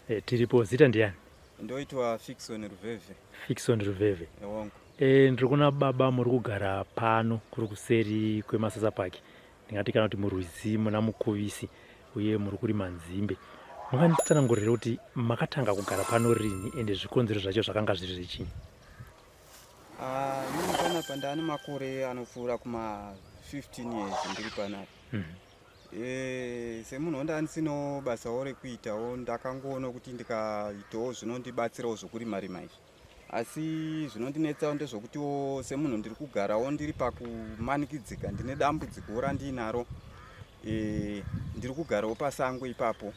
E, tiripo. Zita ndiani? Ndoitwa Fixon Ruvhevhe. Fixon Ruvhevhe. Ewongo. E, ndiri kuna baba muri kugara pano kuri kuseri kweMasasa Park. Ndingati kana kuti murwizi muna Mukuvisi uye muri kurima nzimbe. Munganditsanangurire kuti makatanga kugara pano rini ende zvikonzero zvacho zvakanga zviri zvechii? Ah, inini panapa ndaane makore anopfuura kuma 15 years ndiri panapa. Semunhu wanda andisinawo basawo rekuitawo, ndakangoona kuti ndikaitawo zvinondibatsirawo zvokurima rima izvi, asi zvinondinetsawo ndezvokutiwo semunhu ndiri kugarawo ndiri pakumanikidzika, ndine dambudziko randiinaro. Ndiri kugarawo pasango ipapo.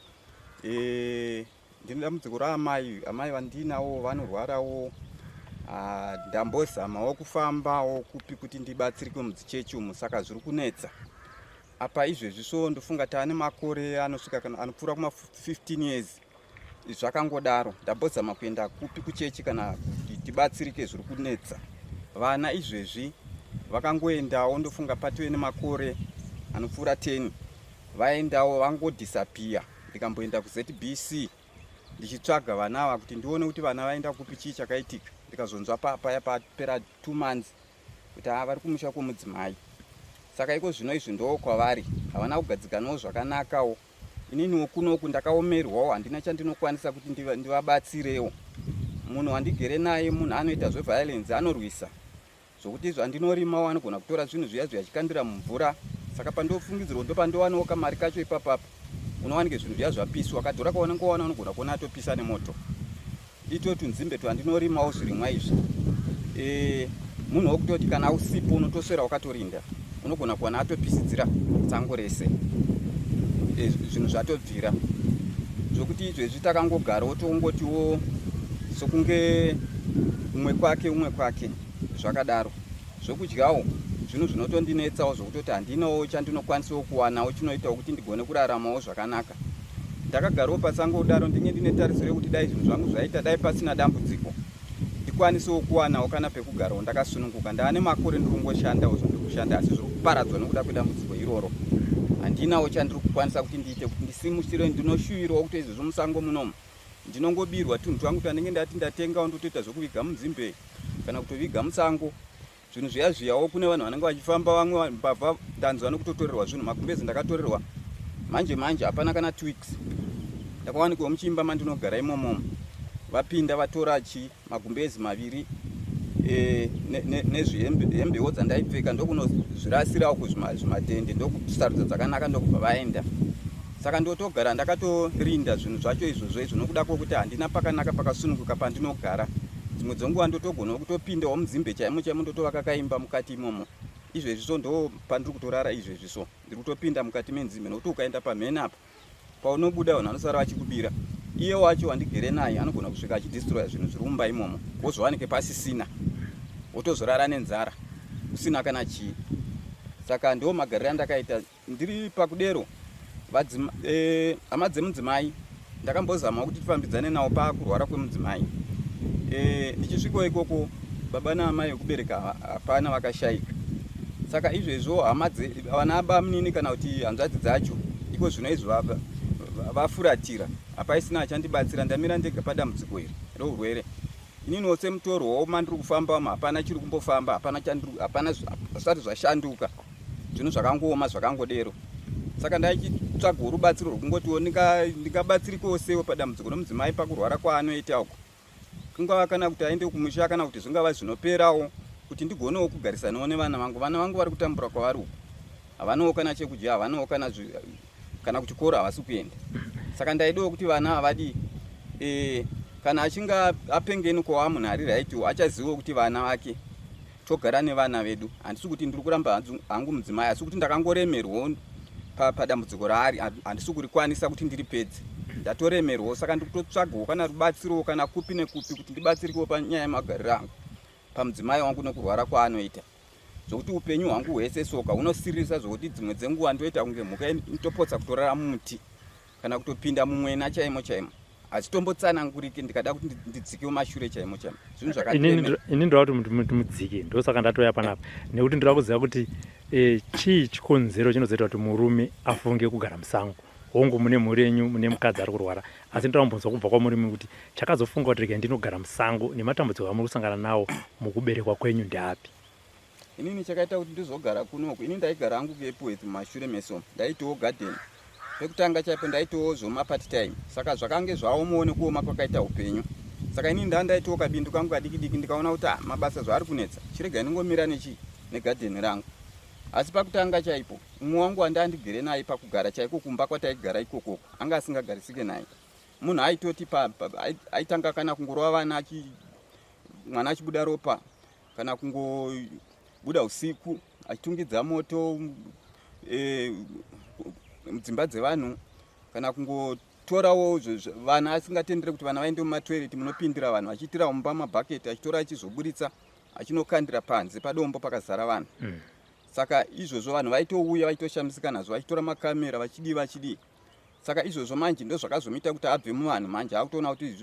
Ndine dambudziko raamai, amai vandinawo vanorwarawo. Ndambozamawo kufambawo kupi kuti ndibatsirike mudzichechi umu, saka zviri kunetsa apa izvezvi. So ndofunga taane makore anosvika kana anopfuura kuma 15 years zvakangodaro. Ndambozama kuenda kupi kuchechi kana kuti tibatsirike, zviri kunetsa. Vana izvezvi vakangoendawo, ndofunga patove nemakore anopfuura 10 vaendawo, vangodisappear. Ndikamboenda kuZBC ndichitsvaga vana ava kuti ndione kuti vana vaenda kupi, chii chakaitika. Ndikazonzwa paya papera 2 months kuti haa, vari kumusha kwomudzimai. Saka iko zvino izvi ndo kwavari, havana kugadzikanawo zvakanakawo. Ininiwo kunoku ndakaomerwawo, handina chandinokwanisa kuti ndivabatsirewo. Munhu wandigere naye munhu anoita zveviolence, anorwisa zvokuti zvandinorimawo anogona kutora zvinhu zviya zviya achikandira mumvura. Saka pandofungidzirwa ndopandowanawo kamari kacho ipapapa, unowanike zvinhu zviya zvapiswa. Kadhora kaunenge wawana unogona kuona atopisa nemoto. Ito tunzimbe twandinorimawo, zvirimwa izvi, munhu wokutoti kana usipo unotoswera wakatorinda, unogona kuwana atopisidzira tsango rese. Zvinhu zvatobvira zvokuti izvezvi takangogarawo tongotiwo sokunge umwe kwake, umwe kwake, zvakadaro. Zvokudyawo zvinhu zvinotondinetsawo zvokutoti handinawo chandinokwanisawo kuwanawo chinoitawo kuti ndigone kuraramawo zvakanaka. Ndakagarawo pasango kudaro, ndinge ndine tarisiro yekuti dai zvinhu zvangu zvaita, dai pasina dambudziko, ndikwanisewo kuwanawo kana pekugarawo ndakasununguka. Ndaane makore ndiri kungoshandawo zvandiri kushanda, asi zviri kuparadzwa nokuda kwedambudziko iroro. Handinawo chandiri kukwanisa kuti ndiite kuti ndisimusire. Ndinoshuvirawo kuti izvozvo musango munomu ndinongobirwa tunhu twangu twandinge ndati ndatengawo, ndotoita zvokuviga munzimbe kana kutoviga musango zvinhu zviya zviyawo. Kune vanhu vanenge vachifamba, vamwe mbavha, ndanzwa nekutotorerwa zvinhu. Magumbezi ndakatorerwa manje manje, hapana kana 2 weeks. Ndakawanikwa muchiimba mandinogara imomomo, vapinda vatora chi magumbezi maviri nezvihembewo dzandaipfeka, ndokunozvirasirawo kuzvimatende, ndokusarudza dzakanaka, ndokubva vaenda. Saka ndotogara ndakatorinda zvinhu zvacho izvozvo izvo nokuda kwokuti handina pakanaka pakasununguka pandinogara. Dzimwe dzenguva ndotogonawo kutopindawo munzimbe chaimo chaimo, ndotovaka kaimba mukati imomo. Izvezvi so ndo pandiri kutorara izvezvi, so ndiri kutopinda mukati menzimbe, nokuti ukaenda pamhene apa paunobuda vanhu vanosara vachikubira. Iye wacho wandigere naye anogona kusvika achidestroya zvinhu zviri mumba imomo, wozowanike pasisina, wotozorara nenzara usina kana chii. Saka ndo magariro andakaita ndiri pakudero. Hama dzemudzimai ndakambozama kuti tifambidzane nawo pakurwara kwemudzimai. Ndichisvikawo ikoko baba naamai vekubereka hapana, vakashayika. Saka izvezvo hama vana bamunini kana kuti hanzvadzi dzacho iko zvino izvi vafuratira, hapaisina achandibatsira. Ndamira ndega padambudziko iri rourwere. Ininiwo semutorwawo mandiri kufamba hapana chiri kumbofamba, hapana hapana, zvisati zvashanduka, zvinhu zvakangooma zvakangodero. Saka ndaichitsvagawo rubatsiro rwokungotiwo ndingabatsirikewo sewo padambudziko nomudzimai pakurwara kwaanoita uko, kungava kana kuti aende kumusha kana kuti zvingava zvinoperawo, kuti ndigonewo kugarisanawo nevana vangu. Vana vangu vari kutambura kwavari uku, havanawo kana chekudya, havanawo kana kuchikoro havasi kuenda. Saka ndaidawo kuti vana havadi kana achinge apengenukawo munhu ari right, achazivawo kuti vana vake togara nevana vedu. Handisi kuti ndiri kuramba hangu mudzimai, asi kuti ndakangoremerwawo padambudziko raari, handisi kurikwanisa kuti ndiripedze. Ndatoremerwawo, saka ndiri kutotsvagawo kana rubatsirowo kana kupi nekupi kuti ndibatsirikewo panyaya yemagariro angu pamudzimai wangu nekurwara kwaanoita, zvokuti upenyu hwangu hwese soka hunosiririsa, zvokuti dzimwe dzenguva ndoita kunge mhuka inotopotsa kutorara mumuti kana kutopinda mumwena chaimo chaimo. Hazvitombotsananguriki ndikada kuti ndidzike mumashure chaimo chaimo, zvinhu zvakati. Ini ndoda kuti mudzike, ndosaka ndatoya panapa, nekuti ndoda kuziva kuti chii chikonzero chinozoita kuti murume afunge kugara musango. Hongu, mune mhuri yenyu, mune mukadzi ari kurwara, asi ndoda kumbonzwa kubva kwamuri kuti chakazofunga kuti regai ndinogara musango nematambudziko amuri kusangana nawo mukuberekwa kwenyu ndeapi? Inini chakaita kuti ndizogara kunoku, ini ndaigara hangu kuEpworth mumashure meso, ndaitiwo garden pekutanga chaipo, ndaitiwo zvoma part time, saka zvakange zvaomawo nekuoma kwakaita upenyu. Saka inini ndaa ndaitiwo kabindu kangu kadiki diki, ndikaona kuti ah, mabasa zvaari kunetsa, chiregai ndingomira nechi negadheni rangu. Asi pakutanga chaipo umwe wangu wandaa ndigere naye pakugara chaiko kumba kwataigara ikokoko anga asingagarisike naye. Munhu aitoti aitanga kana kungorova vana, mwana achibuda ropa, kana kungobuda usiku achitungidza moto mudzimba dzevanhu, kana kungotorawo vana asingatendere kuti vana vaende mumatoireti munopindira vanhu, achiitira mumba mabhaketi, achitora achizoburitsa achinokandira panze padombo pakazara vanhu. Saka izvozvo vanhu vaitouya vaitoshamisika nazvo, vachitora makamera, vachidii vachidii. Saka izvozvo manje ndozvakazomuita kuti abve muvanhu. Manje akutoona kuti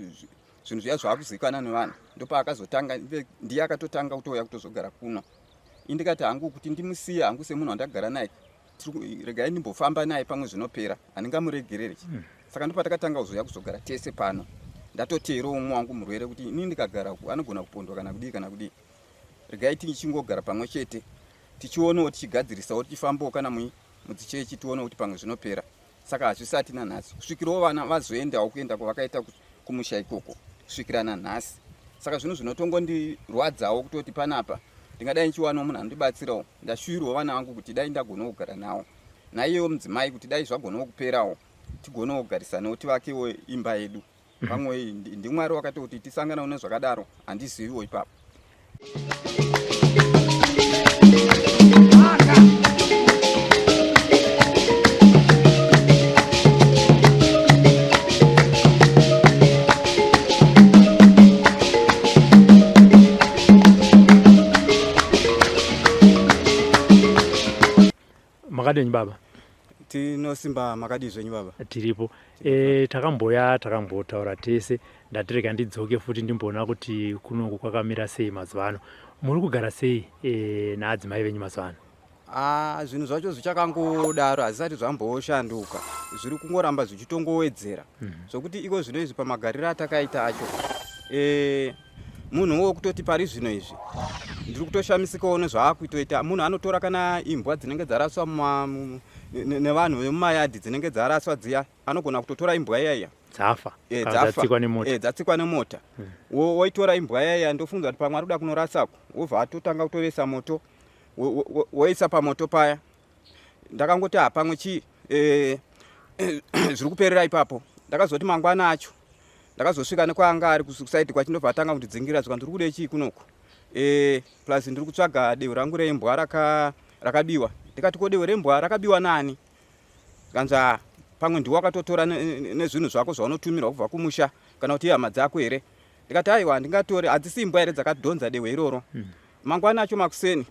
zvinhu zviya zvaakuzivikanwa nevanhu, ndopaakazotanga, ndiye akatotanga kutouya kutozogara kuno. Indikati hangu kuti ndimusiye hangu semunhu wandagara naye, regai ndimbofamba naye, pamwe zvinopera, handingamuregereri. Saka ndopatakatanga kuzouya kuzogara tese pano. Ndatoteerawo umwe wangu murwere kuti ini ndikagara uku anogona kupondwa kana kudii kana kudii, regai tichingogara pamwe chete, tichionawo, tichigadzirisawo, tichifambawo kana mudzichechi, tione kuti pamwe zvinopera. Saka hazvisati nanhasi, kusvikirawo vana vazoendawo kuenda kwavakaita kumusha ikoko, kusvikira nanhasi. Saka zvinhu zvinotongondirwadzawo kutoti panapa ndingadai ndichiwanawo munhu anondibatsirawo. Ndashuvirawo vana vangu kuti dai ndagonawo kugara nawo, naiyewo mudzimai kuti dai zvagonawo kuperawo, tigonawo kugarisanawo, tivakewo imba yedu. Pamwe ndiMwari wakati kuti tisanganawo nezvakadaro, handiziviwo ipapo. Makadini baba? Tinosimba, makadii zvenyu baba? Tiripo. Takamboya takambotaura tese, ndati rega ndidzoke futi ndimboona kuti kunoku kwakamira sei mazuva ano. Muri kugara sei naadzimai venyu mazuva ano? Ah, zvinhu zvacho zvichakangodaro, hazvisati zvamboshanduka, zviri kungoramba zvichitongowedzera. Zvokuti iko zvino izvi pamagariro atakaita acho, munhu wo kutoti pari zvino izvi ndiri kutoshamisikawo nezvaakuitoita. Munhu anotora kana imbwa dzinenge dzaraswa nevanhu vemumayadhi, dzinenge dzaraswa dziya, anogona kutotora imbwa iyaiya. Dzafa. Kana dzatsikwa nemota. Dzatsikwa nemota. Woitora imbwa iyaiya, ndofunga kuti pamwe ari kuda kunorasako, wobva atotanga kutovesa moto, woisa pamoto paya. Ndakangoti hapamwe chii, zviri kuperera ipapo. Ndakazoti mangwana acho ndakazosvika nekwaanga ari kusaidi kwacho, ndobva atanga kundidzingira, zvika ndiri kude chii kunoku? Plus ndiri kutsvaga dehwe rangu rembwa rakabiwa. Ndikati ko dehwe rembwa rakabiwa nani? Kanzi "Ah, pamwe ndiwe wakatotora nezvinhu zvako zvaunotumirwa kubva kumusha, kana kuti ihama dzako here? Ndikati aiwa, handingatori, hadzisi imbwa here dzakadhonza dehwe iroro? Mangwana acho makuseni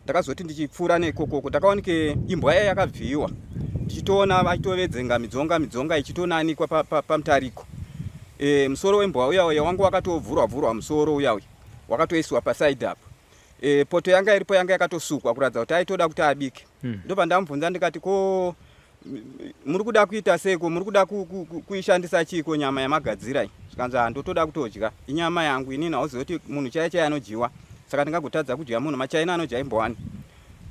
ndakazoti ndichipfuura neikokoko, ndakaoneke imbwa iya yakabviwa, ndichitoona vachitovedzenga midzonga midzonga ichitonanikwa pamutariko. Musoro wembwa uya uya wangu wakatovhurwa vhurwa, musoro uya uya wakatoiswa pasaidi apo. Poto yanga iripo yanga yakatosukwa kuratidza kuti aitoda kuti abike. Ndobva ndamubvunza ndikati ko muri kuda kuita seiko, muri kuda kuishandisa chiiko nyama yamagadzira iyi? Zvikanzi ha, ndotoda kutodya, inyama yangu inini, hauzivi kuti munhu chaiye chaiye anodyiwa, saka ndingagotadza kudya munhu? Machaina anodya imbwani.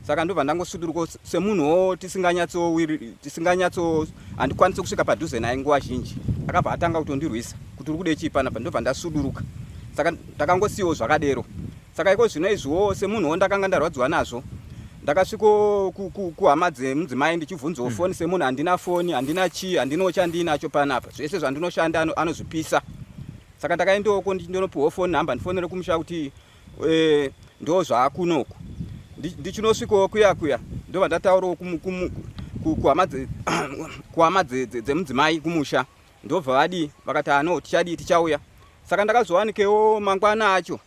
Saka ndobva ndangosuduruka semunhuwo tisinganyatso handikwanisi kusvika padhuze naye nguva zhinji. Akabva atanga kutondirwisa kuti uri kude chii panapa, ndobva ndasuduruka. Saka ndakangosiyiwo zvakadero. Saka iko zvino izviwo semunhuwo ndakanga ndarwadziwa nazvo, ndakasviko kuhama dzemudzimai ndichibvunzawo foni. Semunhu handina foni, handina chii, handinawo chandiinacho panapa, zvese zvandinoshanda anozvipisa. Saka ndakaendawoko ndinopiwawo foni namba ndifonere kumusha kuti ndo zvaakunoku. Ndichinosvikawo kuya kuya, ndobva ndataurawo kuhama dzemudzimai kumusha, ndobva vadii, vakati ano tichadii, tichauya. Saka ndakazowanikewo mangwana acho,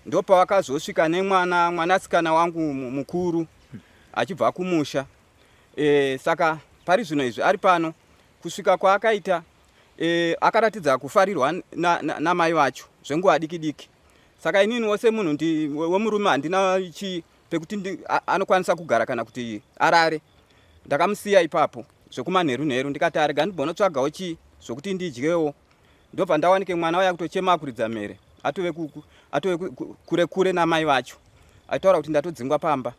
ndopavakazosvika nemwana, mwanasikana wangu mukuru achibva kumusha. Saka pari zvino izvi ari pano. Kusvika kwaakaita, akaratidza kufarirwa namai vacho zvenguva diki diki. Saka ininiwo semunhu wemurume handina chi pekuti anokwanisa kugara kana kuti arare, ndakamusiya ipapo. Zvekumanheru nheru ndikati arega ndimbonotsvagawo chii zvokuti ndidyewo. Ndobva ndawanike mwana waya kutochema akuridza mhere atove atove kure kure namai vacho aitaura kuti ndatodzingwa pamba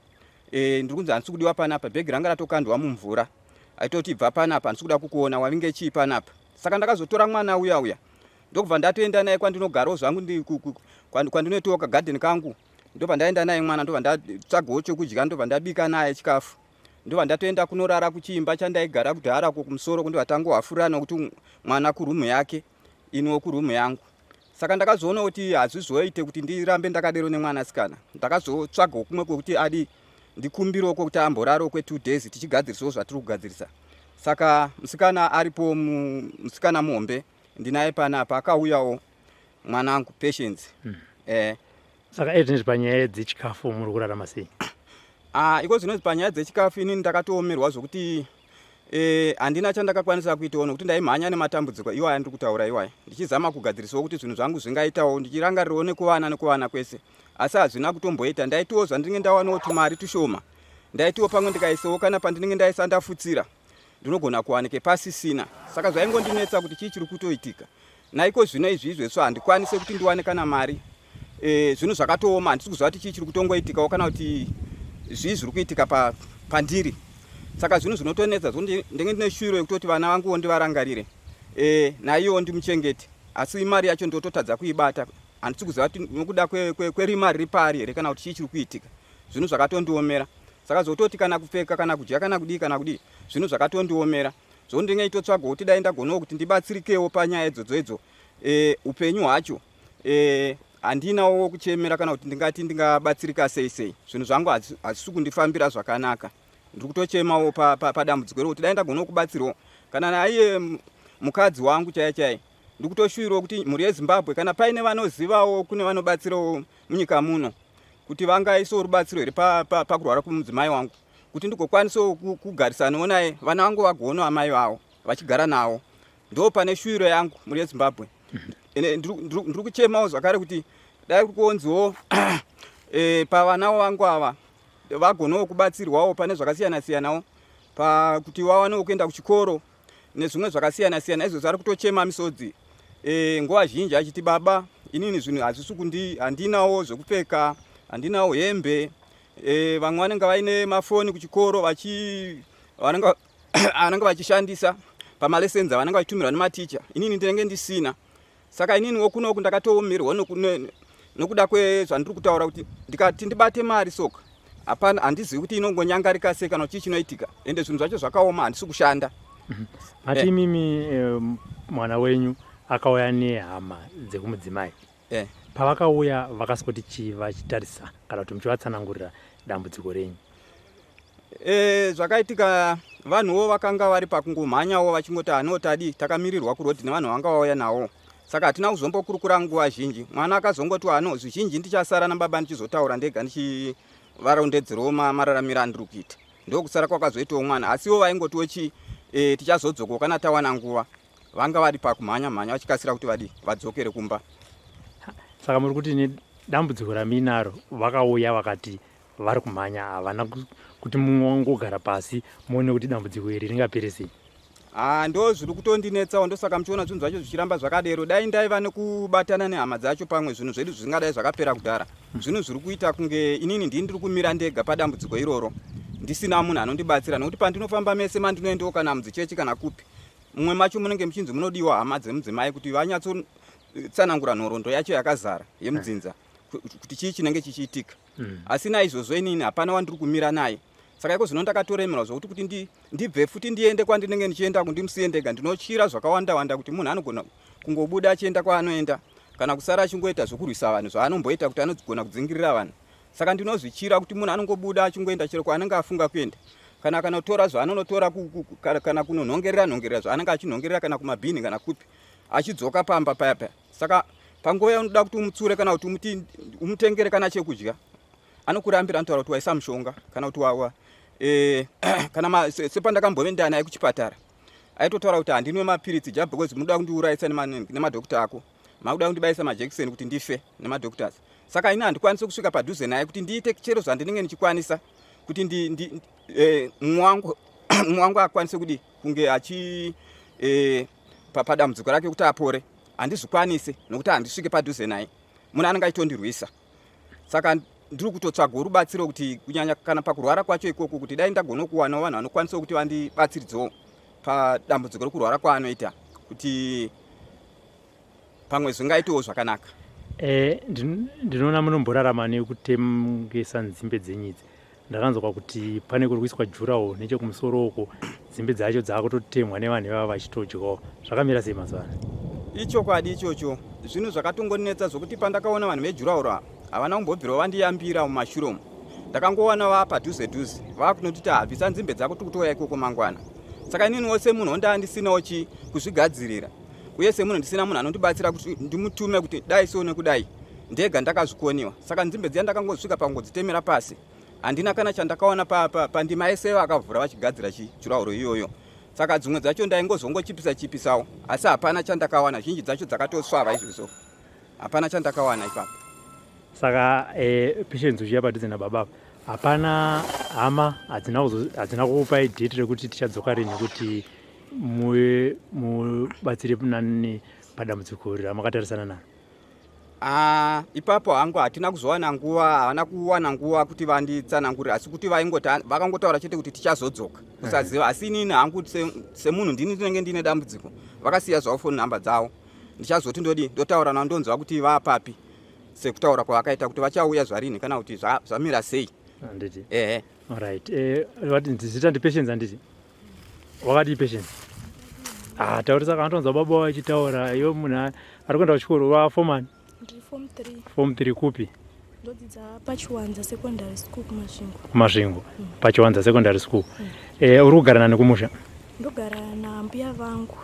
e, ndiri kunzi handisi kudiwa panapa bhegi ranga ratokandwa mumvura aitoti ibva panapa handisi kuda kukuona wavinge chii panapa saka ndakazotora mwana uya uya ndokubva ndatoenda naye kwandinogarawo zvangu kwandinoitawo kagadheni kangu ndobva ndaenda naye mwana ndobva ndatsvagawo chekudya ndobva ndabika naye chikafu ndobva ndatoenda kunorara kuchiimba chandaigara kudhara ko kumusoro kundobva tangohafurana kuti mwana kurumu yake iniwo kurumu yangu saka ndakazoona kuti hazvizoite kuti ndirambe ndakadero nemwanasikana ndakazotsvagawo kumwe kwekuti adi ndikumbirewo kwekuti amborarawo kwe2 days tichigadzirisawo zvatiri kugadzirisa saka musikana aripo musikana muhombe ndinaye panapa akauyawo mwanangu Patience mm. eh. Saka izvinezvi panyaya dzechikafu muri kurarama sei? Ah, iko zvinonzi panyaya dzechikafu inini ndakatoomerwa zvokuti eh, handina chandakakwanisa kuitawo nokuti ndaimhanya nematambudziko iwaya ndiri kutaura iwaya ndichizama kugadzirisawo kuti zvinhu zvangu zvingaitawo ndichirangarirawo nekuvana nekuvana kwese asi hazvina kutomboita ndaitiwo zvandinenge ndawanawo tumari tushoma ndaitiwo pamwe ndikaisawo kana pandinenge ndaisa ndafutsira ndinogona kuwanike pasisina saka zvaingondinetsa kuti chii chiri kutoitika naiko zvino izvi izvezvo handikwanise kuti ndiwane kana mari e, zvinhu zvakatooma handisi kuziva kuti chii chiri kutongoitikawo kana kuti zvii zviri kuitika pa, pandiri saka zvinhu zvinotonetsa zvokuti ndenge ndine shuwiro yekutoti vana vanguwo ndivarangarire e, naiyewo ndimuchengete asi mari yacho ndototadza kuibata handisi kuziva kuti nokuda kwerima riri paari here kana kuti chii chiri kuitika zvinhu zvakatondiomera saka zvototi kana kupfeka kana kudya kana kudii kana kudii zvinhu zvakatondiomera zvondinge itotsvaga kuti dai ndagonawo kuti ndibatsirikewo panyaya idzodzo idzo e, upenyu hwacho e, handinawo kuchemera kana kuti ndingati ndingabatsirika sei sei zvinhu zvangu hazvisi kundifambira zvakanaka ndiri kutochemawo padambudziko pa, pa iro kuti dai ndagonawo kubatsirwawo kana naiye mukadzi wangu chaiye chaiye ndiri kutoshuvirawo kuti mhuri yezimbabwe kana paine vanozivawo kune vanobatsirawo munyika muno kuti vangaisawo rubatsiro here pakurwara pa, pa kwemudzimai wangu kuti ndigokwanisawo kugarisanawo naye vana vangu vagoona amai vavo vachigara navo ndo pane shuviro yangu mhuri yezimbabwe ndiri kuchemawo zvakare kuti dai kuri kuonziwo e, pavana vangu ava vagonawo kubatsirwawo pane zvakasiyana siyanawo pakuti vawanewo kuenda kuchikoro nezvimwe zvakasiyana siyana izvozvo ari kutochema misodzi e, nguva zhinji achiti baba inini zvinhu hazvisi kundi handinawo zvekupfeka handinawo hembe e, vamwe vanenge vaine mafoni kuchikoro vachi vanenge vanenge vachishandisa pamalessons avanenge vachitumirwa nematicha inini ndinenge ndisina saka ininiwo kunoku ndakatoomerwa nokuda kwezvandiri kutaura kuti ndikati ndibate mari soka hapana handizivi kuti inongonyangarika sei kana chii chinoitika ende zvinhu zvacho zvakaoma handisi kushanda mhm. mati eh. imimi eh, mwana wenyu akauya nehama dzekumudzimai eh. Pavakauya vakasikuti chii vachitarisa kana kuti muchivatsanangurira dambudziko renyu? E, zvakaitika vanhuwo vakanga vari pakungomhanyawo vachingoti ano tadi takamirirwa kurodhi nevanhu vanga vauya nawo saka hatina kuzombokurukura nguva zhinji mwana akazongoti ano zvizhinji ndichasara nababa ndichizotaura ndega ndichivarondedzerawo mararamiro andiri kuita ndokusara kwakazoitawo mwana asiwo vaingotiwo chi e, tichazodzokawo kana tawana nguva vanga vari pakumhanya mhanya vachikasira kuti vadi vadzokere kumba saka muri kuti nedambudziko ramuinaro vakauya vakati vari kumhanya havana kuti mumwe wangogara pasi muone kuti dambudziko iri ringapere sei Ah, ndo zviri kutondinetsawo ndosaka muchiona zvinhu zvacho zvichiramba zvakadero dai ndaiva nekubatana nehama dzacho pamwe zvinhu zvedu zvingadai zvakapera kudhara zvinhu zviri kuita kunge inini ndini ndiri kumira ndega padambudziko iroro ndisina munhu anondibatsira nokuti pandinofamba mese mandinoendawo kana mudzichechi kana kupi mumwe macho munenge muchinzi munodiwa hama dzemudzimai kuti vanyatsotsanangura nhoroondo yacho yakazara yemudzinza kuti chii chinenge chichiitika mm. asi naizvozvo inini hapana wandiri kumira naye saka iko zvino ndakatoremerwa zvokuti kuti ndibve futi ndiende kwandinenge ndichienda kundimusiye ndega ndinotyira zvakawanda wanda kuti munhu anogona kungobuda achienda kwaanoenda kana kusara achingoita zvokurwisa vanhu zvaanomboita kuti anogona kudzingirira vanhu saka ndinozvityira kuti munhu anongobuda achingoenda chero kwaanenge afunga kuenda kana kanotora zvaanonotora kana kunonhongerera nhongerera zvaanenge achinhongerera kana kumabhini kana kupi achidzoka pamba paya paya saka panguva yaunoda kuti umutsure kana kuti umutengere kana chekudya anokurambira anotaura kuti waisa mushonga kana kuti wawa e, kana sepandakambove naye kuchipatara aitotaura kuti handinwe mapiritsi ja because munoda kundiurayisa nemadhokta ako makuda kundibayisa majekiseni kuti ndife nemadoctors saka ini handikwanisi kusvika padhuze naye kuti ndiite chero zvandinenge ndichikwanisa kuti eh, mumwe wangu akwanise kudi kunge achi e, padambudziko rake kuti apore handizvikwanise nokuti handisvike padhuze naye munhu anenge achitondirwisa saka ndiri kutotsvagawo rubatsiro kuti kunyanya kana pakurwara kwacho ikoko kuti dai ndagona kuwanawo vanhu vanokwanisawo kuti vandibatsiridzewo padambudziko rekurwara kwaanoita kuti pamwe zvingaitewo zvakanaka. Eh, ndinoona munomborarama nekutengesa nzimbe dzenyu idzi. Ndakanzwa kuti pane kuri kuiswa jurawo nechekumusoro uko, nzimbe dzacho dzakutotemwa nevanhu ivava vachitodyawo. Zvakamira sei mazuva ano? Ichokwadi ichocho. Zvinhu zvakatongonetsa zvokuti pandakaona vanhu vejurauro ava havana kumbobvira vandiyambira mumashure umu. Ndakangowana vaapadhuze dhuze vakunotiti habvisa nzimbe dzako tiri kutouya ikoko mangwana. Saka ininiwo semunhu ndaa ndisinawo chi kuzvigadzirira uye semunhu ndisina munhu anondibatsira kuti ndimutume kuti dai so nekudai ndega ndakazvikoniwa saka nzimbe dziya ndakangosvika pangodzitemera pasi handina kana chandakawana pandima yese vakavhura vachigadzira chirauro iyoyo saka dzimwe dzacho ndaingozongochipisa chipisawo asi hapana chandakawana zhinji dzacho dzakatosvava izvozvo hapana chandakawana ipapo saka eh, patience uchiya padhuze nababa hapana hama hadzina kukupai date rekuti tichadzoka rini kuti muye mubatsire nani padambudziko ramakatarisana naro? Ah, ipapo hangu hatina kuzowana nguva, havana kuwana nguva kuti vanditsanangurire, asi kuti vaingoti vakangotaura chete kuti tichazodzoka kusaziva. Asi inini hangu semunhu ndini ndinenge ndine dambudziko, vakasiya zvavo phone number dzavo, ndichazoti ndodi ndotaura navo ndonzwa kuti vaapapi sekutaura kwavakaita kuti vachauya zvarini kana kuti zvamira sei. Handiti. Ehe. Alright. Eh, vati zita ndi Patience handiti? Wakadii Patience? Ah, taurisa kana tonzwa baba vachitaura iwe munhu ari kuenda kuchikoro wa form 1. Ndiri form 3. Form 3 kupi? Ndodzidza paChiwanza Secondary School kuMasvingo. Kumasvingo. Mm. PaChiwanza Secondary School. Mm. Eh, uri kugara nani kumusha? Ndogara nambuya vangu.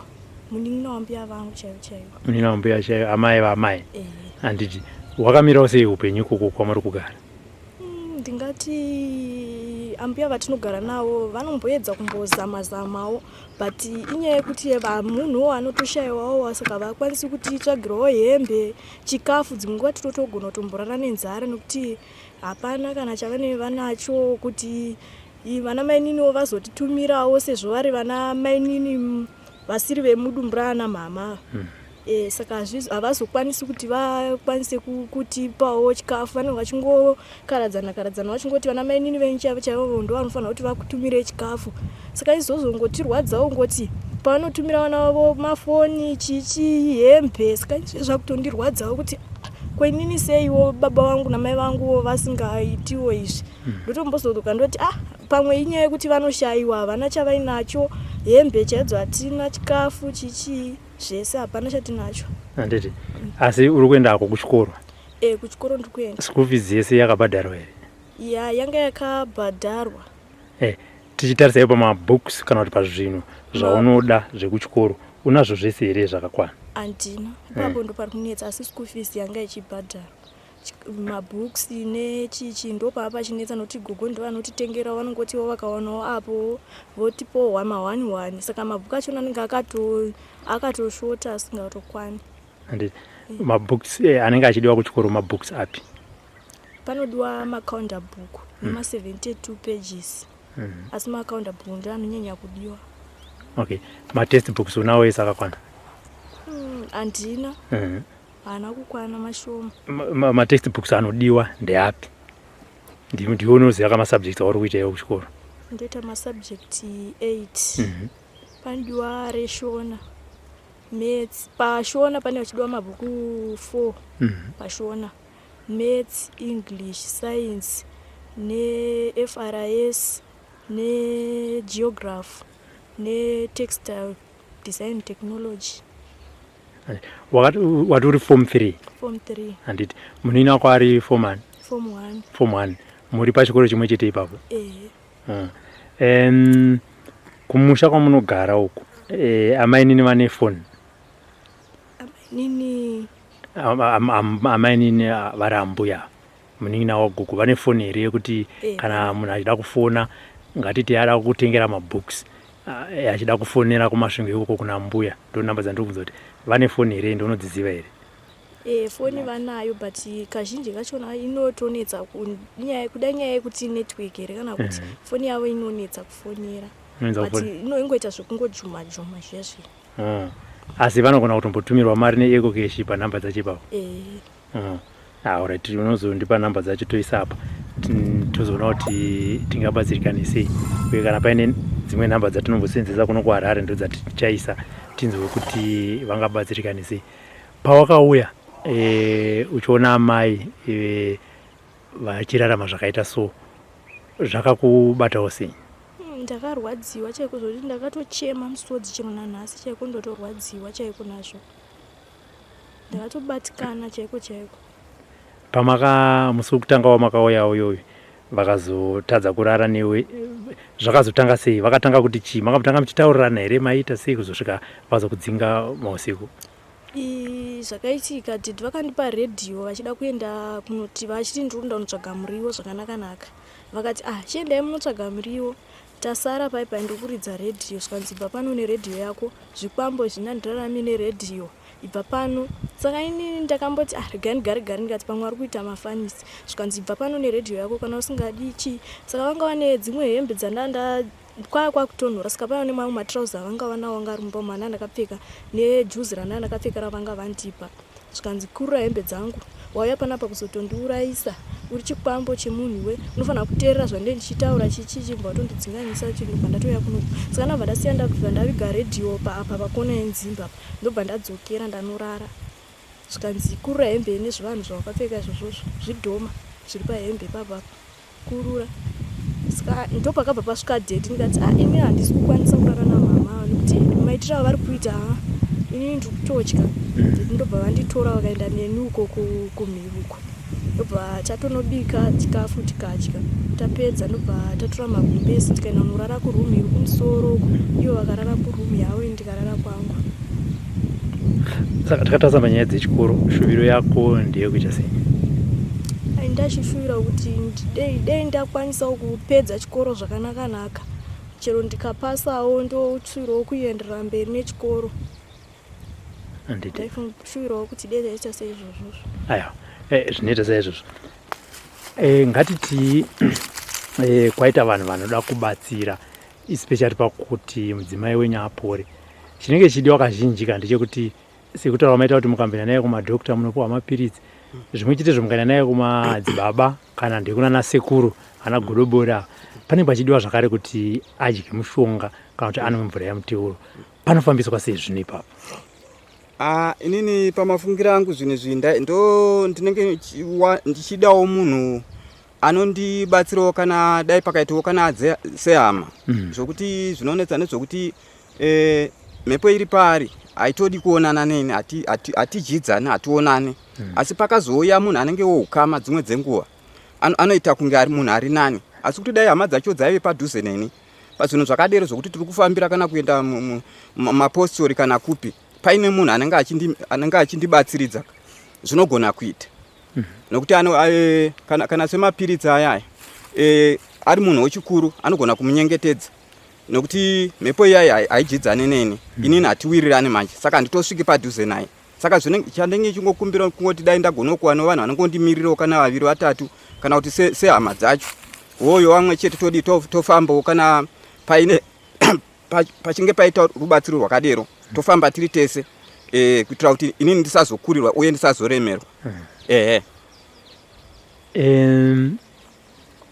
Munin'ina wambuya vangu chaivo chaivo. Munin'ina wambuya chaivo, amai vaamai. Eh. Handiti. Wakamirawo sei upenyu ikoko kwamuri kugara? Mm, ndingati ambuya vatinogara navo vanomboedza kumbozama zamawo but inyaya yekuti munhuwo anotoshaiwawo saka vakwanisi kutitsvagirawo hembe chikafu dzimwe nguva tinotogona kutomborara nenzara nekuti hapana kana chavanenge vanacho kuti vana maininiwo vazotitumirawo sezvo vari vana mainini vasiri vemudumbu raana mhama hmm. E, saka havazokwanisi kuti vakwanise kutipawo chikafu vanenge vachingokaradzana karadzana vachingoti vana mainini venyu chaivo chaivo ndo vanofanira kuti vakutumire chikafu saka izvozvo ngotirwadzawo ngoti pavanotumira vana vavo mafoni chichii hembe saka izvo zvakutondirwadzawo kuti ko inini seiwo baba vangu namai vanguwo vasingaitiwo izvi hmm. ndotombozodzoka ndoti ah pamwe inyaya yekuti vanoshayiwa havana chavainacho hembe chaidzo hatina chikafu chichii zvese hapana chatinacho handiti asi uri kuendako kuchikoro e kuchikoro ndiri kuenda school fees yese yakabhadharwa here ya yanga yakabhadharwa e tichitarisa ipo pamabooks kana kuti pazvinhu zvaunoda zvekuchikoro unazvo zvese here zvakakwana handina ipapo ndo pari kunetsa asi school fees yanga ichibhadharwa mabooks nechichi ndopava pachinetsa nokuti gogo ndo vanotitengerawo vanongotiwo vakawanawo apo votipohwa ma1 1 saka mabhuku achona anenge akatoshota asingatokwane and mabooks eh, anenge achidiwa kuchikoro mabooks api panodiwa macounter book nema72 pages asi macounter book ndo anonyanya kudiwa okay matext books unawo ese akakwana handina haana kukwana mashoma matext books anodiwa ndeapi ndiwe unoziva kamasubjects auri kuita iwe kuchikoro ndoita masubject 8 panodiwa reshona maths pashona pane vachidiwa mabhuku 4 pashona maths english science nefrs negeography netextile design technology wakati wati uri form 3 form 3 handiti munini wako ari form 1 form 1 form 1 muri pachikoro chimwe chete ipapo ehe Kumusha kwamunogara uku eh, amainini vane foni amainini Amainini ah, vari ambuya munin'ina wagogo vane foni here yekuti Eh. kana munhu achida kufona ngatiti ada kutengera mabooks ah, eh, achida kufonera kumasvingo ikoko kuna mbuya ndo namba dzandiri kubvunza kuti vane foni here ende unodziziva here e foni vanayo but kazhinji kachona inotonetsa kuda nyaya yekuti network here kana kuti foni yavo inonetsa kufonera. But inoingoita zvekungojuma juma zviya zviya. Ah. Asi vanogona kutombotumirwa mari neEcocash panhamba dzacho ipapo. Eh. Ah. Alright, unozondipa nhamba dzacho toisa apa tozoona kuti tingabatsirikane sei uye kana paine dzimwe nhamba dzatinombosenzesa kuno kuHarare ndodzatichaisa tinzwe kuti vangabatsirikane sei. Pawakauya e, uchiona amai e, vachirarama zvakaita so zvakakubatawo sei? Ndakarwadziwa chaiko zvokuti ndakatochema misodzi chero nanhasi chaiko ndotorwadziwa chaiko nazvo. Ndakatobatikana chaiko chaiko. Pamaka musi wekutanga wamakauya uyoyu vakazotadza kurara newe zvakazotanga sei? Vakatanga kuti chii? Makambotanga muchitaurirana here maiita sei kuzosvika vazokudzinga mausiku? Zvakaitika did vakandipa radio vachida kuenda kunoti vachiti ndiri kuenda kunotsvaga muriwo zvakanaka naka. Vakati ah chiendai munotsvaga muriwo. Tasara pai pai ndiri kuridza radio zvikanzi ibva pano neradio yako zvikwambo izvi ndandirarami neradio ibva pano. Saka ini ndakamboti ah regai ndigare gare ndikati pamwe vari kuita mafanisi zvikanzi ibva pano neradio yako kana usingadi chii. Saka vanga vane dzimwe hembe dzandanda kwaya kwakutonhora saka paiva nemamwe matrouse avanga vanawo anga ari mumba umu andanga ndakapfeka nejuzi randanga ndakapfeka ravanga vandipa zvikanzi kurura hembe dzangu wauya panapa kuzotondiurayisa uri chikwambo chemunhu iwe unofanira kuteerera zvandee ndichitaura chichichi bva watondidzinganisa chi ndobva ndatouya kuno saka ndabva ndasiya ndabva ndaviga redhiyo apa pakona yenzimba apa ndobva ndadzokera ndanorara zvikanzi kurura hembe nezvivanhu zvawakapfeka izvozvozvo zvidhoma zviri pahembe ipapapa kurura saka ndopakabva pasvika daddy ndikati ah ini handisi kukwanisa kurara namama ava nekuti maitiro avari kuita ha inini ndiri kutotya daddy ndobva vanditora vakaenda neni uko kumhiri uko ndobva tatonobika chikafu tikadya tapedza ndobva tatora magumbezi tikaenda kunorara kuroom iri kumusoro uko ivo vakarara kuroom yavo ini ndikarara kwangu. Saka takatarisa panyaya dzechikoro, shuviro yako ndeyekuita sei? Ndachishuvira kuti dei dei ndakwanisawo kupedza chikoro zvakanaka naka chero ndikapasawo ndoshuvirawo kuenderera mberi nechikoro. Handiti. Ndaishuvirawo kuti dei ndaita seizvozvozvo. Aiwa, eh, zvinoita saizvozvo. Eh, ngatiti eh, kwaita vanhu vanoda kubatsira especially pakuti mudzimai wenyu apore chinenge chichidiwa kazhinji ka ndechekuti sekutaura maita kuti mukamboenda naye kumadhokta munopiwa mapiritsi zvimwe chete zvomukaenda naye kumadzibaba kana ndekunana sekuru ana godobori ava panenge pachidiwa zvakare kuti adye mushonga kana kuti anwe mvura yemuteuro panofambiswa sei zvinhu ipapo? Ah, inini pamafungiro angu zvinhu izvi ndo ndinenge ndichidawo munhu anondibatsirawo kana dai pakaitawo kana sehama mm. zvokuti zvinonetsa nezvokuti eh, mhepo iri paari haitodi kuonana neni hatidyidzani hationane mm. asi pakazouya munhu anenge woukama dzimwe dzenguva anoita kunge ari munhu ari nani asi kuti dai hama dzacho dzaive padhuze neni pazvinhu zvakadero zvokuti tiri kufambira kana kuenda mapostori kana kupi paine munhu anenge achindibatsiridza zvinogona kuita mm. nokuti ano e, kana, kana semapiritsi aya aya e, ari munhu wechikuru anogona kumunyengetedza nokuti mhepo iyayi haidyidzane neni mm. inini hatiwirirane manje saka handitosviki padhuze naye saka chandenge chingokumbira kungoti dai ndagona kuwana vanhu vanongondimirirawo kana vaviri vatatu kana kuti sehama se dzacho hoyo vamwe chete todii tofambawo kana paine pachinge paita rubatsiro rwakadero tofamba tiri tese e, kuitira kuti inini ndisazokurirwa uye ndisazoremerwa hmm. ehe um,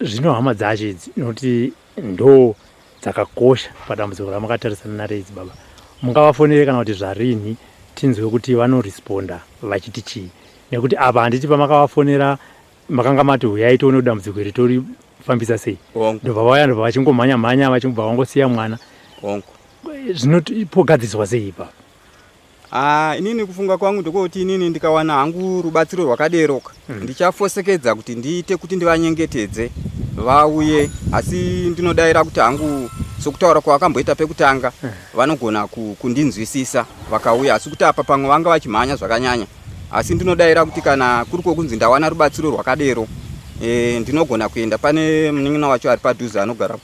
zvino hama dzacho idzi nokuti ndo dzakakosha padambudziko ramakatarisana naro idzi baba mungavafonere kana kuti zvarinhi tinzwe kuti vanoresponda vachiti chii nekuti apa handiti pamakavafonera makanga mati huyai tione kuti dambudziko iri torifambisa sei ndobva vauya ndobva vachingomhanya mhanya vachingobva vangosiya mwana zvinopogadziriswa sei ipapo Ah, inini kufunga kwangu ndokuti inini ndikawana hangu rubatsiro rwakaderoka mm. ndichafosekedza kuti ndiite kuti ndivanyengetedze vauye asi ndinodaira kuti hangu sokutaura kwavakamboita pekutanga mm. vanogona kundinzwisisa vakauya asi kuti apa pamwe vanga vachimhanya zvakanyanya asi ndinodaira kuti kana kuri kwokunzi ndawana rubatsiro rwakadero e, ndinogona kuenda pane munin'ina wacho ari padhuze anogara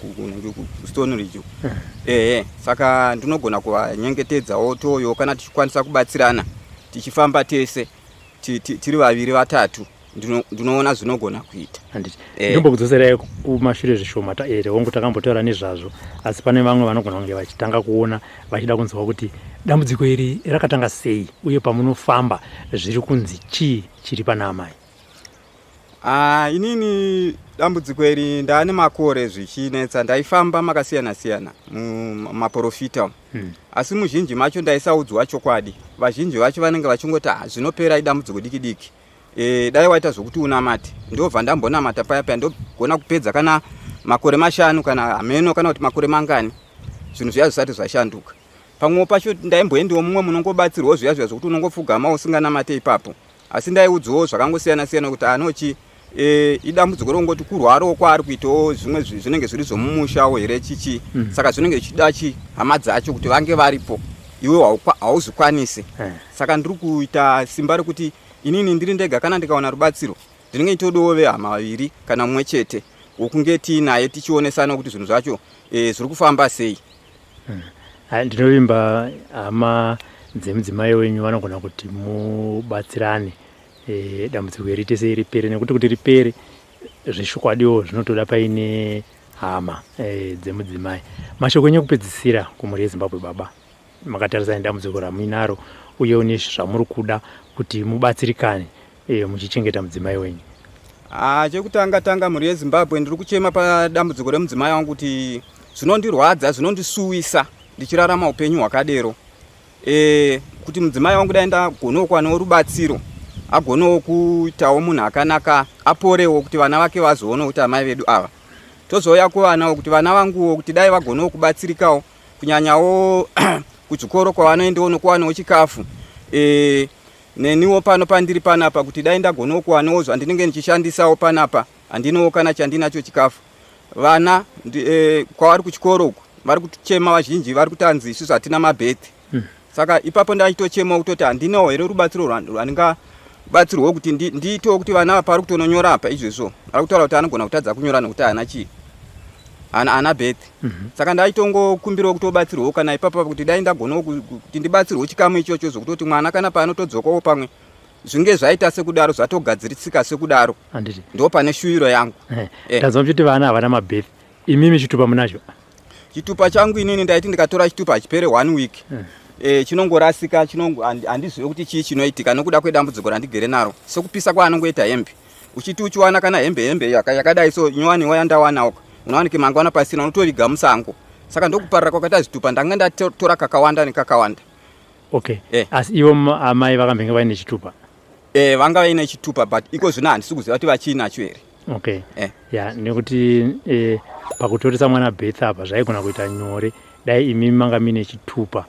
kustone ridge hmm. ehe saka ndinogona kuvanyengetedzawo toyo kana tichikwanisa kubatsirana tichifamba tese tiri vaviri vatatu. Ndinoona zvinogona kuita. Handiti eh. Ndombokudzoserai kumashure zvishoma eh, hongu takambotaura nezvazvo, asi pane vamwe vanogona kunge vachitanga kuona vachida kunzwa kuti dambudziko iri rakatanga sei uye pamunofamba zviri kunzi chii chiri pana amai. Ah, inini dambudziko iri ndaane makore zvichinetsa. Ndaifamba makasiyana siyana mumaporofita Asi muzhinji macho ndaisaudzwa chokwadi. Vazhinji vacho vanenge vachingoti, ah, zvinopera, idambudziko diki diki, e, dai waita zvokuti unamate. Ndobva ndambonamata paya paya, ndogona kupedza kana makore 5 kana hameno kana kuti makore mangani, zvinhu zviya zvisati zvashanduka. Pamwewo pacho ndaimboendiwo mumwe munongobatsirwawo zviya zviya zvokuti unongopfugama usinganamate ipapo, asi ndaiudzwawo zvakangosiyana siyana kuti anochi e, idambudziko rongoti kurwarawo kwaari kuitawo, zvimwe zvinenge zviri zvomumushawo here chichi Saka zvinenge zvichida chi hama dzacho kuti vange varipo, iwe hauzvikwanisi Saka ndiri kuita simba rekuti inini ndiri ndega, kana ndikawana rubatsiro ndinenge nditodawo vehama vaviri kana mumwe chete wokunge tiinaye tichionesana kuti zvinhu zvacho e, zviri kufamba sei. Ndinovimba hama dzemudzimai wenyu vanogona kuti mubatsirane dambudziko iri tese ripere, nekuti kuti ripere zvechokwadiwo zvinotoda paine hama dzemudzimai. Mashoko enyu ekupedzisira kumhuri yeZimbabwe, baba, makatarisa nedambudziko ramuinaro uyewo nezvamuri kuda kuti mubatsirikane muchichengeta mudzimai wenyu. Ah, chekutanga tanga, mhuri yeZimbabwe, ndiri kuchema padambudziko remudzimai wangu kuti zvinondirwadza, zvinondisuwisa ndichirarama upenyu hwakadero kuti mudzimai wangu dai ndagonawo kuwanawo rubatsiro, agonawo kuitawo munhu akanaka, aporewo kuti vana vake vazoonawo kuti amai vedu ava. Tozouya kuvanawo kuti vana vanguwo kuti dai vagonawo kubatsirikawo, kunyanyawo kuchikoro kwavanoendawo nokuwanawo chikafu neniwo pano pandiri panapa kuti dai ndagonawo kuwanawo zvandinenge ndichishandisawo panapa. Handinawo kana chandinacho chikafu. Vana kwavari kuchikoro uku vari kuchema, vazhinji vari kutanzi isusu hatina mabirth Saka ipapo ndachitochemawo kutoti handinawo here rubatsiro rwandingabatsirwawo kuti ndiitewo kuti vana apa vari kutononyora apa izvezvo vari kutaura kuti anogona kutadza kunyora nekuti haana chii, haana birth Saka ndaitongokumbirawo kuti obatsirwawo kana ipapo kuti dai ndagonawo kuti ndibatsirwewo chikamu ichocho zvokutoti mwana kana paanotodzokawo pamwe zvinge zvaita sekudaro, zvatogadzirisika sekudaro. Handiti ndo pane shuviro yangu. Tanzwa muchiti vana havana mabirth, imimi chitupa munacho? Chitupa changu inini ndaiti ndikatora chitupa hachipere one week chinongorasika, handizive kuti chii chinoitika nokuda kwedambudziko randigere naro, sekupisa kwaanongoita hembe. Uchiti uchiwana kana hembe yakadai so nyowaniwa yandawanawo, unowanike mangwana pasina, unotoviga musango. Saka ndokuparira kwakaita zvitupa, ndanga ndatora kakawanda nekakawanda. Okay. Asi ivo amai vakambenge vaine chitupa? Eh, vanga vaine chitupa, but iko zvino handisi kuziva kuti vachiinacho here. Okay. Ya, nekuti pakutoresa mwana birth apa zvaigona kuita nyore dai imimi manga muine chitupa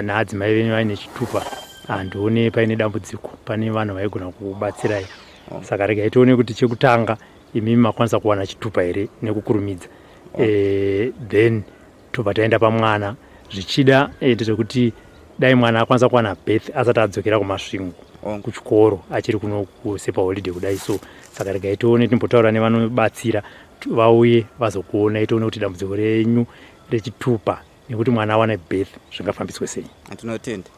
naadzimai venyu vaine chitupa. Handione paine dambudziko, pane vanhu vaigona kubatsirai. Saka regai tione kuti chekutanga imimi makwanisa kuwana chitupa here nekukurumidza. Then tobva taenda pamwana. Zvichida ndezvekuti dai mwana akwanisa kuwana birth asati adzokera kuMasvingo kuchikoro, achiri kuno kusepa holiday kudai so. Saka regai tione, timbotaura nevanobatsira vauye vazokuona, tione kuti dambudziko renyu rechitupa nekuti mwana awane birth zvingafambiswe sei. Tinotenda.